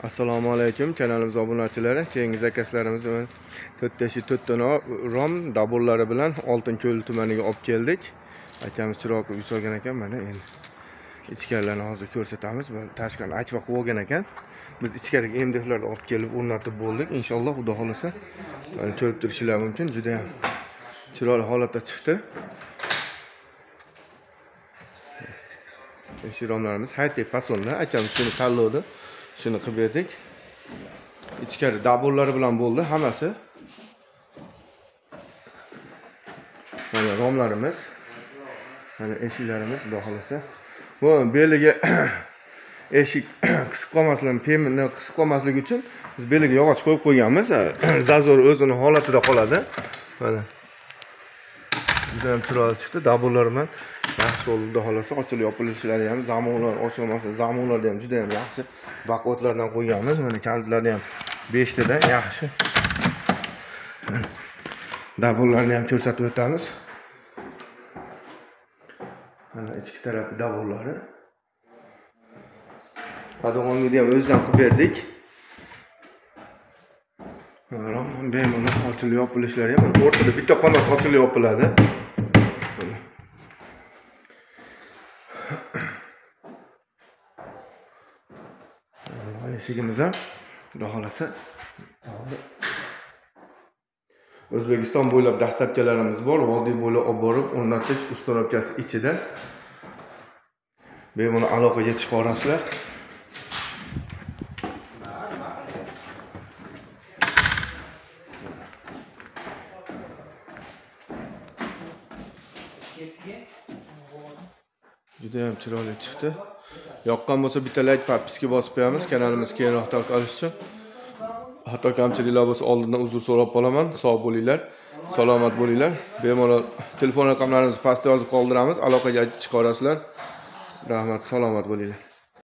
Assalomu alaykum kanalimiz obunachilari. Keyingi zakazlarimiz 4 4 rom daburlari bilan Oltinko'l tumaniga olib keldik. Akamiz chiroq qilib solgan ekan, mana endi ichkarilarni hozir ko'rsatamiz. Tashqarini akva qilib olgan ekan. Biz ichkariga MDFlarni olib kelib o'rnatib bo'ldik. Inshaalloh Xudo xolasa mana ko'rib turishingiz mumkin. Juda ham chiroyli holatda chiqdi. Eshik romlarimiz high-tech fasonda. Akamiz shuni tanladi. Shuni qilib berdik. Ichkari daburlari bilan bo'ldi hammasi. Mana romlarimiz, mana eshiklarimiz, Xudo xolasa. Bu beliga eshik qisib qolmasligi, pemni qisib qolmasligi uchun biz beliga yog'och qo'yib qo'yganmiz. Zazor o'zini holatida qoladi. Mana. Juda ham chiroyli chiqdi. Daburlar bilan yaxshi bo'ldi, Xudo xolasa. Ochilib yopilishlari ham, zamonlar ochilmasa, zamonlarda ham juda ham yaxshi baquvvatlardan qo'yganmiz. Mana kalitlarni ham 5 tadan yaxshi. Daburlarni ham ko'rsatib o'tamiz. Mana ichki tarafi daburlari. Padog'onni ham o'zidan qilib berdik. Mana bemalol ochilib yopilishlari ham o'rtada bitta qanot ochilib yopiladi. Eshigimiz ham Xudo xolasa. O'zbekiston bo'ylab dastlabkalarimiz bor. Vodiy bo'ylab olib borib o'rnatish ustanovkasi ichida. Bemalol aloqaga chiqa olasizlar. Juda ham chiroyli chiqdi. Yoqqan bo'lsa bitta like, podpiska bosib qo'yamiz. Kanalimiz keyinroq tarqalishi uchun. Xato kamchiliklar bo'lsa oldindan uzr so'rab qolaman. Sog' bo'linglar, salomat bo'linglar. Bemalol telefon raqamlarimizni pastda yozib qoldiramiz. Aloqaga chiqa olasizlar. Rahmat, salomat bo'linglar.